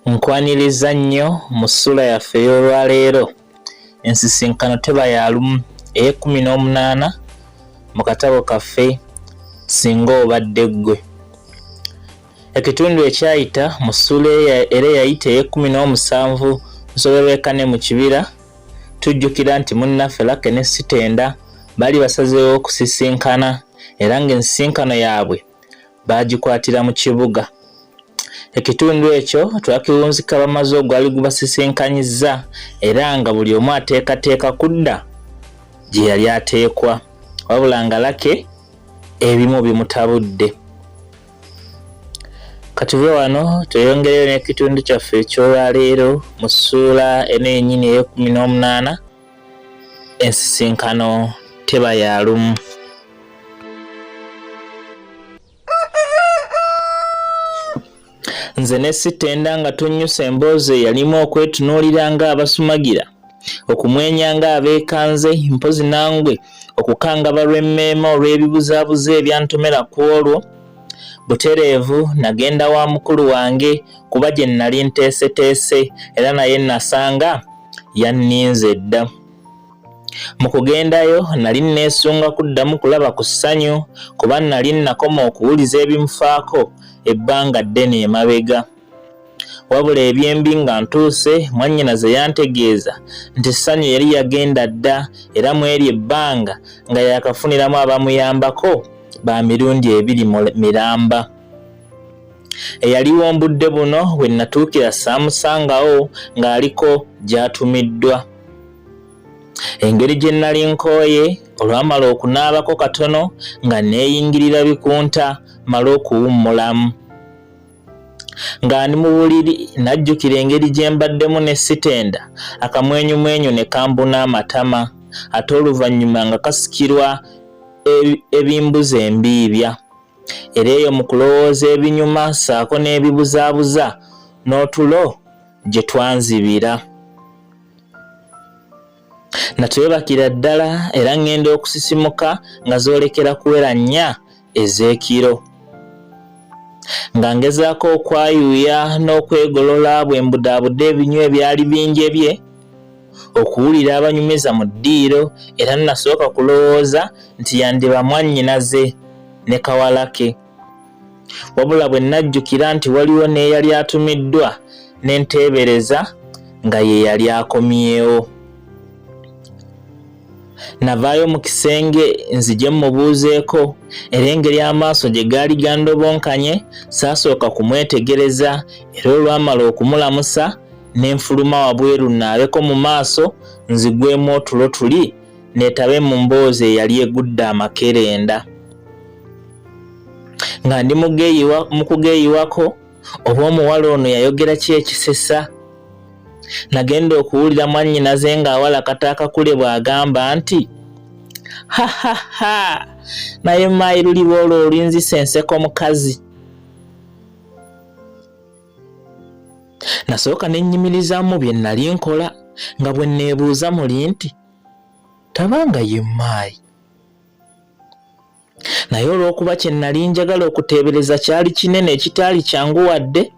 Nkwaniriza nnyo mu ssuula yaffe ey'olwaleero, ensisinkano teba ya lumu, ey'ekkumi n'omunaana mu katabo kaffe Singa Obadde Ggwe. Ekitundu ekyayita mu ssuula era eyayita ey'ekkumi n'omusanvu Nsoberwekane mu kibira, tujjukira nti munnaffe Lucky ne Sitenda baali basazeewo okusisinkana era ng'ensisinkano yaabwe baagikwatira mu kibuga. Ekitundu ekyo twakiwunzika bamaze ogwali gubasisinkanyizza era nga buli omu ateekateeka kudda gye yali ateekwa wabula nga Lucky ebimu bimutabudde. Katuve wano tweyongereyo n'ekitundu kyaffe eky'olwaleero mu ssuula eno yennyini ey'ekkumi n'omunaana ensisinkano teba ya lumu. Nze ne Sitenda nga tunnyuse emboozi eyalimu okwetunuulira ng'abasumagira, okumwenya ng'abeekanze, mpozi nangwe okukangaba lw'emmeeme olw'ebibuzaabuza ebyantomera ku olwo. Butereevu nagenda wa mukulu wange kuba gye nnali nteeseteese era naye nasanga yanninze dda. Mu kugendayo nali nneesunga kuddamu kulaba ku ssanyu kuba nali nnakoma okuwuliza ebimufaako ebbanga ddene emabega. Wabula ebyembi nga ntuuse mwannyinaze yantegeeza nti Ssanyu yali yagenda dda era mw'eryo ebbanga nga yaakafuniramu abamuyambako ba mirundi ebiri miramba. Eyaliwo mbudde buno we natuukira saamusangawo ng'aliko gy'atumiddwa. Engeri gye nnali nkooye olwamala okunaabako katono nga neeyingirira bikunta male okuwummulamu. Nga ndi mu buliri najjukira engeri gye mbaddemu ne Sitenda akamwenyumwenyu ne kambuna amatama ate oluvannyuma nga kasikirwa ebimbuza embiibya. Era eyo mu kulowooza ebinyuma ssaako n'ebibuzaabuza n'otulo gye twanzibira. Natwebakira ddala era ŋŋenda okusisimuka nga zoolekera kuwera nnya ez'ekiro. Nga ngezaako okwayuuya n'okwegolola bwe mbudaabuda ebinywa ebyali binjebye, okuwulira abanyumiza mu ddiiro era nasooka kulowooza nti yandiba mwannyinaze ne kawala ke. Wabula bwe najjukira nti waliwo n'eyali atumiddwa ne nteebereza nga ye yali akomyewo. Navaayo mu kisenge nzije mmubuuzeeko era engeri amaaso gye gaali gandobonkanye saasooka kumwetegereza era olwamala okumulamusa ne nfuluma wabweru nnaabeko mu maaso nzigwemu otulo tuli neetabe mu mboozi eyali egudde amakerenda. Nga ndi mu kugeeyiwako oba omuwala ono yayogera ki ekisesa? Nagenda okuwulira mwannyinaze ng'awalakata akakule bw'agamba nti hahaha naye maayi luliba olwo olinzisa enseko mukazi. Nasooka ne nnyimirizaamu bye nnali nkola nga bwe nneebuuza muli nti taba nga ye maayi. Naye olw'okuba kye nnali njagala okuteebereza kyali kinene ekitaali kyangu wadde,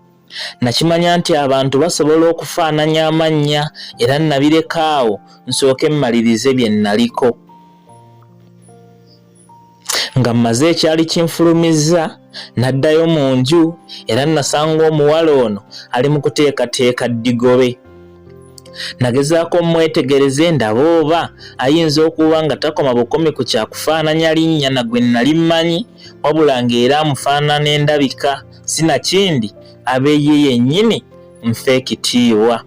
nakimanya nti abantu basobola okufaananya amannya era nnabireka awo nsooke mmalirize bye nnaliko. Nga mmaze ekyali kinfulumizza, naddayo mu nju era nnasanga omuwala ono ali mu kuteekateeka ddigobe. Nagezaako mmwetegereze ndabe oba ayinza okuba nga takoma bukomi ku kya kufaananya linnya na gwe nnali mmanyi wabula ng'era amufaanana endabika sinakindi abe ye yennyini nfe ekitiibwa.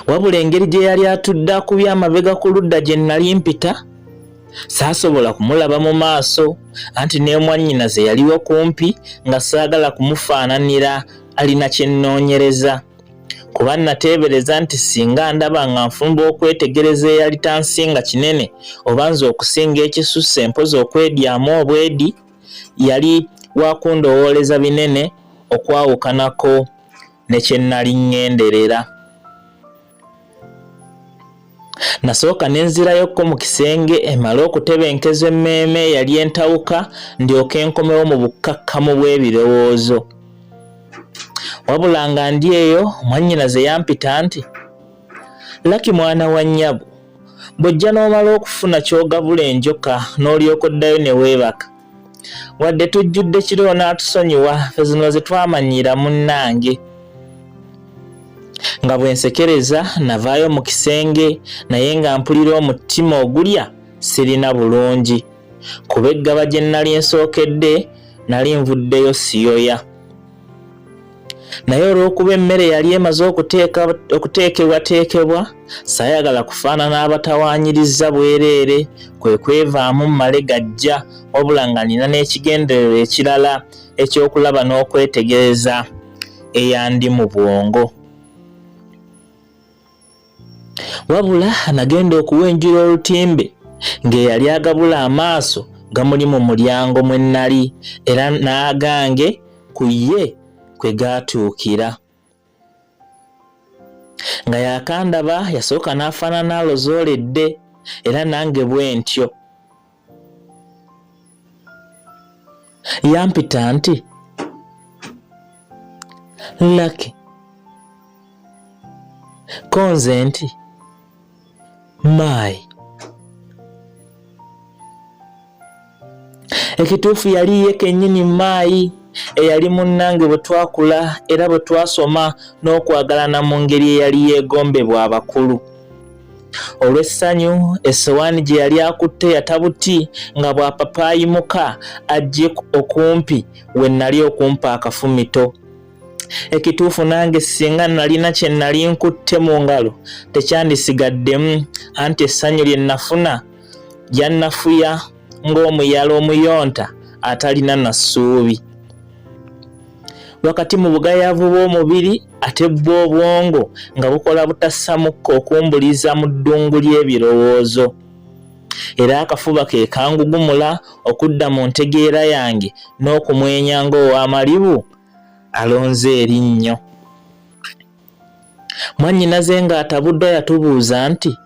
Wabula engeri gye yali atudde akubye amabega ku ludda gye nnali mpita, saasobola kumulaba mu maaso anti ne mwannyinaze yaliwo kumpi nga saagala kumufaananira alina kye nnoonyereza kuba nateebereza nti singa ndaba nga nfumba okwetegereza eyali tansinga kinene oba nze okusinga ekisusse mpozi okwedyamu obwedi yali wakundowooleza binene okwawukanako ne kye nnali ŋŋenderera. Nasooka ne nzirayokko mu kisenge emale okutebenkeza emmeeme eyali entawuka ndyoke nkomewo mu bukkakkamu bw'ebirowoozo. Wabula nga ndi eyo mwannyinaze yampita nti, Lucky mwana wa nnyabo, bw'ojja n'omala okufuna ky'ogabula enjoka n'olyoka oddayo ne weebaka. Wadde tujjudde kiro onaatusonyiwa ffe zino ze twamanyiira munnange. Nga bwe nsekereza navaayo mu kisenge naye nga mpulira omutima ogulya sirina bulungi kuba eggaba gye nnali nsookedde nali nvuddeyo siyoya. Naye olw'okuba emmere yali emaze okuteekebwateekebwa saayagala kufaanana abatawaanyirizza bwereere kwe kwevaamu mmale gajja wabula nga nina n'ekigendererwa ekirala eky'okulaba n'okwetegereza eyandi mu bwongo. Wabula nagenda okuwenjula olutimbe ng'eyali agabula amaaso gamuli mu mulyango mwe nnali era n'agange ku ye kwe gaatuukira. Nga yakandaba yasooka n'afaanana alozooledde era nange bwe ntyo. Yampita nti, Lucky. Ko nze nti, Maayi. Ekituufu yali ye kennyini Maayi eyali munnange bwe twakula era bwe twasoma n'okwagalana mu ngeri eyali yeegombebwa abakulu. Olw'essanyu essowaani gye yali akutte yatabuti nga bw'apapa ayimuka ajje okumpi we nnali okumpa akafumito. Ekituufu nange singa nalina kye nali nkutte mu ngalo tekyandisigaddemu anti essanyu lye nafuna lyannafuya ng'omuyala omuyonta atalina na ssuubi. Wakati mu bugayaavu bw'omubiri ate bwo obwongo nga bukola butassa mukka okumbuliza mu ddungu ly'ebirowoozo. Era akafuba ke kangugumula okudda mu ntegeera yange n'okumwenya ng'ow'amalibu alonze erinnyo. Mwannyinaze ng'atabuddwa yatubuuza nti,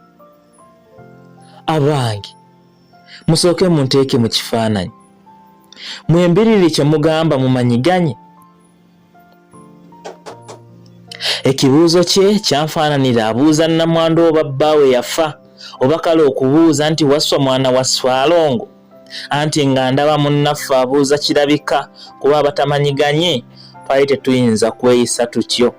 Abange, musooke munteeke mu kifaananyi. Mwembiriri kye mugamba mumanyiganye? Ekibuuzo kye kyanfaananira abuuza nnamwandu oba bbaawe yafa oba kale okubuuza nti Wasswa mwana wa Sswalongo? Anti nga ndaba munnaffe abuuza kirabika kuba abatamanyiganye twali tetuyinza kweyisa tutyo.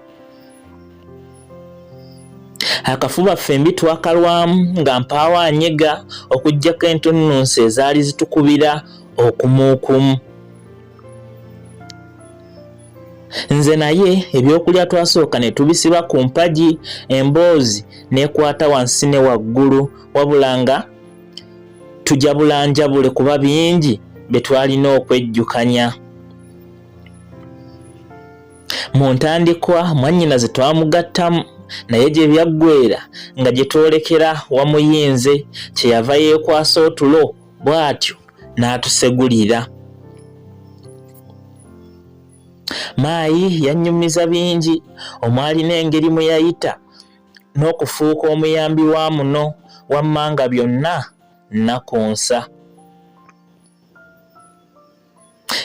Akafuba ffembi twakalwamu nga mpaawo anyega okuggyako entunnunsi ezaali zitukubira okumuukumu. Nze naye ebyokulya twasooka ne tubisiba ku mpagi, emboozi n'ekwata wansi ne waggulu wabula nga tujabulanjabule kuba bingi bye twalina okwejjukanya. Mu ntandikwa mwannyinaze twamugattamu naye gye byaggweera nga gye twolekera wamuyinze kye yava yeekwasa otulo bw'atyo n'atusegulira. Maayi yannyumiza bingi omwali n'engeri mwe yayita n'okufuuka omuyambi wa muno wamma nga byonna nnakunsa.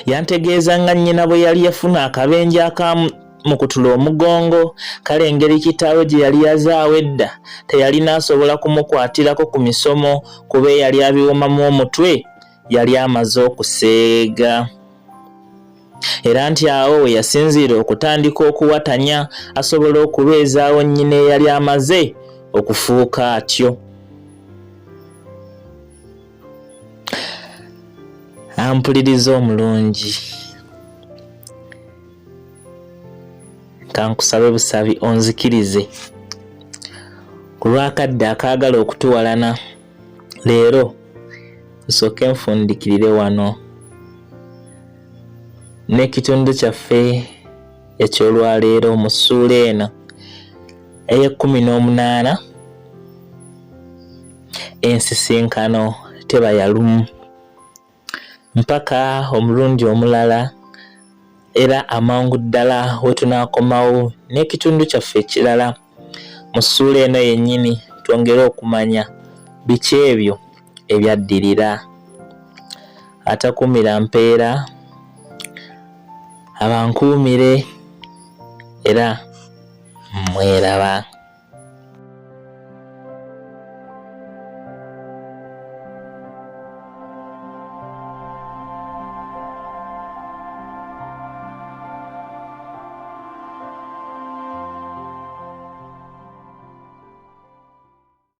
Yantegeeza nga nnyina bwe yali yafuna akabenje akaamukutula omugongo, kale engeri kitaawe gye yali yazaawa edda teyalina asobola kumukwatirako ku misomo kuba eyali abiwomamu omutwe yali amaze okuseega. Era nti awo we yasinziira okutandika okuwatanya asobole okubeezaawo nnyina eyali amaze okufuuka atyo. Ampuliriza omulungi, kankusabe busabi onzikirize ku lw'akadde akaagala okutuwalana leero nsooke nfundikirire wano n'ekitundu kyaffe eky'olwaleero mu ssuula eno ey'ekkumi n'omunaana ensisinkano teba ya lumu mpaka omulundi omulala era amangu ddala we tunaakomawo n'ekitundu kyaffe ekirala mu ssuula eno yennyini. Twongere okumanya biki ebyo ebyaddirira. Atakuumira mpeera abankuumire era mweraba.